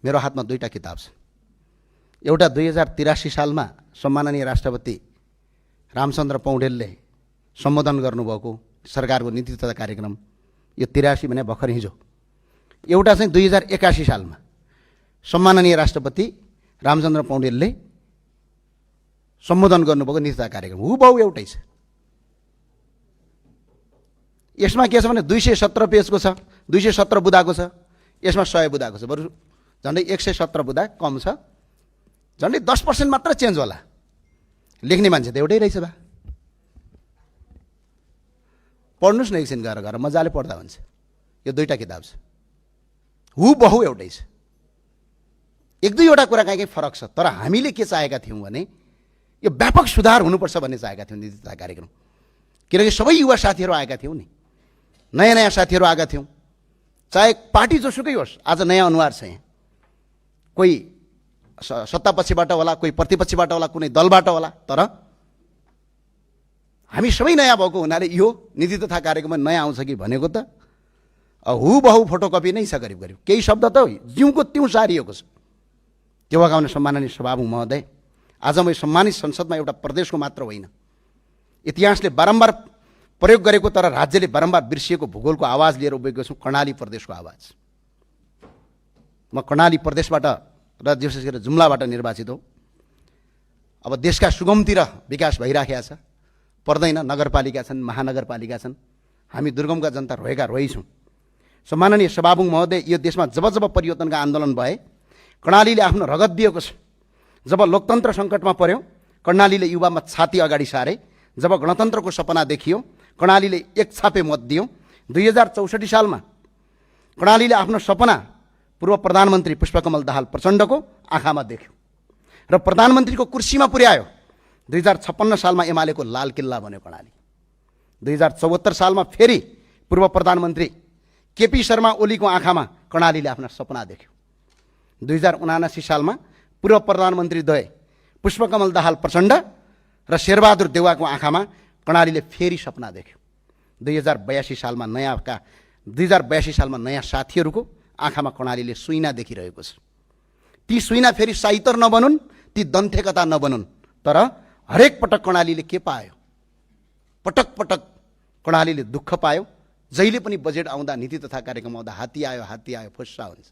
मेरो हातमा दुईटा किताब छ। एउटा 2083 सालमा सम्माननीय राष्ट्रपति रामचन्द्र पौडेलले सम्बोधन गर्नुभएको सरकारको नीति तथा कार्यक्रम, यो 83 भने भर्खर हिजो। एउटा चाहिँ 2081 सालमा सम्माननीय राष्ट्रपति रामचन्द्र पौडेलले सम्बोधन गर्नुभएको नीति तथा कार्यक्रम हुबहु एउटै छ। यसमा के छ भने 217 पेजको छ, 217 बुँदाको छ, यसमा 100 बुँदाको छ। बरु झन्डै 117 बुँदा कम छ, झन्डै 10% मात्र चेन्ज होला। लेख्ने मान्छे त एउटै रहेछ बा। पढ्नुस् न एकछिन गएर गएर मजाले पढ्दा हुन्छ। यो दुईटा किताब छ, हुबहु एउटै छ। एक दुईवटा कुरा कहीँ कहीँ फरक छ, तर हामीले के चाहेका थियौँ भने यो व्यापक सुधार हुनुपर्छ भन्ने चाहेका थियौँ नीति तथा कार्यक्रम। किनकि सबै युवा साथीहरू आएका थियौँ नि, नयाँ नयाँ साथीहरू आएका थियौँ। चाहे पार्टी जोसुकै होस्, आज नयाँ अनुहार छ यहाँ। कोही सत्तापक्षबाट होला, कोही प्रतिपक्षबाट होला, कुनै दलबाट होला, तर हामी सबै नयाँ भएको हुनाले यो नीति तथा कार्यक्रममा नयाँ आउँछ कि भनेको त हुबहु फोटोकपी नै छ करिब करिब। केही शब्द त जिउँको त्यों सारिएको छ। त्यो भएकाले सम्माननीय सभामुख महोदय, आज म सम्मानित संसदमा एउटा प्रदेशको मात्र होइन, इतिहासले बारम्बार प्रयोग गरेको तर राज्यले बारम्बार बिर्सिएको भूगोलको आवाज लिएर उभिएको छु, कर्णाली प्रदेशको आवाज। म कर्णाली प्रदेशबाट र विशेष गरेर जुम्लाबाट निर्वाचित हो। अब देशका सुगमतिर विकास भइराखेको छ, पर्दैन। नगरपालिका छन्, महानगरपालिका छन्, हामी दुर्गमका जनता रोएका रोइछौँ। सम्माननीय सभामुख महोदय, यो देशमा जब जब परिवर्तनका आन्दोलन भए कर्णालीले आफ्नो रगत दिएको छ। जब लोकतन्त्र सङ्कटमा पर्यो कर्णालीले युवामा छाती अगाडि सारे। जब गणतन्त्रको सपना देखियो कर्णालीले एक छापे मत दियो। 2064 सालमा कर्णालीले आफ्नो सपना पूर्व प्रधानमन्त्री पुष्पकमल दाहाल प्रचण्डको आँखामा देख्यो र प्रधानमन्त्रीको कुर्सीमा पुर्यायो। 2056 सालमा एमालेको लाल किल्ला बन्यो कर्णाली। 2074 सालमा फेरि पूर्व प्रधानमन्त्री केपी शर्मा ओलीको आँखामा कर्णालीले आफ्ना सपना देख्यो। 2079 सालमा पूर्व प्रधानमन्त्री द्वय पुष्पकमल दाहाल प्रचण्ड र शेरबहादुर देउवाको आँखामा कर्णालीले फेरि सपना देख्यो। 2082 सालमा नयाँ साथीहरूको आँखामा कर्णालीले सुइना देखिरहेको छ। ती सुइना फेरि साइतर नबनुन्, ती दन्थेकता नबनुन्, तर हरेक पटक कर्णालीले के पायो? पटक पटक कर्णालीले दुःख पायो। जहिले पनि बजेट आउँदा, नीति तथा कार्यक्रम आउँदा हात्ती आयो फुस्सा हुन्छ।